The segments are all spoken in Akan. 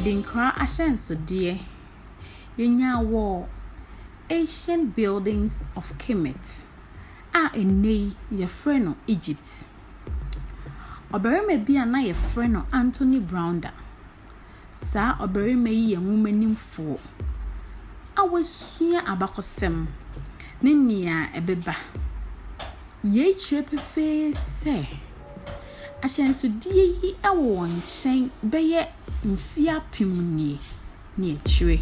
Adinkra ahyɛnsodeɛ yɛnyaa wɔ Ancient Buildings of Kemet a ɛnnɛ yi yɛfrɛ no Egypt. Ɔbarima bi a na yɛfrɛ no Anthony Browder. Saa ɔbarima yi yɛ nwomanimfoɔ a wasua abakɔsɛm ne nea ɛbɛba. Yei kyerɛ pefee sɛ ahyɛnsodeɛ yi wɔ wɔn nkyɛn bɛyɛ mfeɛ apem nie ne akyire.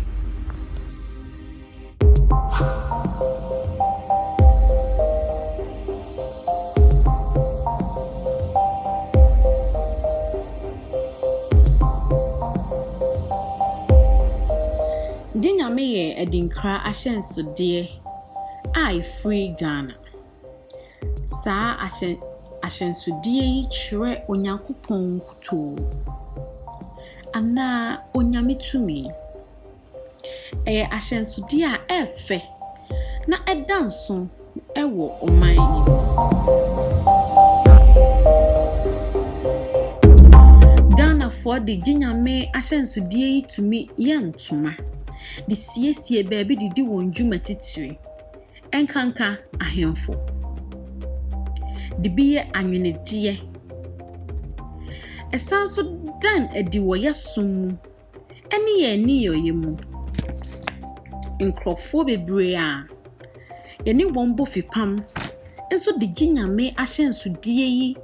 Gye Nyame yɛ adinkra ahyɛnsodeɛ a ɛfiri Ghana. Saa ahyɛn ahyɛnsodeɛ yi kyerɛ Onyankopɔn nkutoo anaa Onyame tumi. Ɛyɛ ahyɛnsodeɛ a ɛyɛ fɛ na ɛda nso wɔ ɔman yi mu. Ghanafoɔ de Gye Nyame ahyɛnsodeɛ yi tumi yɛ ntoma de siesie baabi de di wɔn dwuma titire. Ɛnkanka ahemfo de bi yɛ anwenedeɛ. Ɛsan nso da no adi wɔ yɛn som mu ne yɛn nneyɔeɛ mu. Nkurɔfoɔ bebree a yɛne wɔn bɔ fipam nso de Gye Nyame ahyɛnsodeɛ yi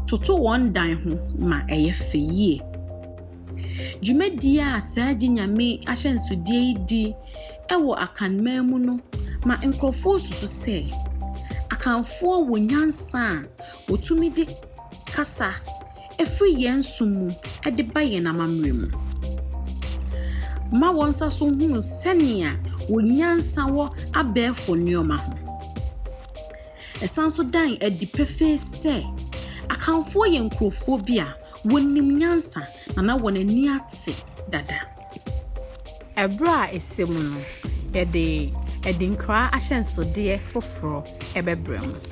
toto wɔn dan ho ma ɛyɛ fɛ yie. Dwumadie a saa Gye Nyame ahyɛnsodeɛ yi di wɔ Akanman mu no ma nkurɔfoɔ susu sɛ Akanfoɔ wɔ nyansa a wɔtumi de kasa firi yɛn som mu de ba yɛn amammerɛ mu. Ma wɔn nsa so hunu sɛnea wɔn nyansa wɔ abɛɛfo nneɛma ho. Ɛsan nso dan adi pefee sɛ Akanfoɔ yɛ nkurɔfoɔ bi a wɔnim nyansa na na wɔn ani ate dada. Ɛberɛ a ɛsɛ mu no, yɛde adinkra ahyɛnsodeɛ foforɔ bɛbrɛ mo.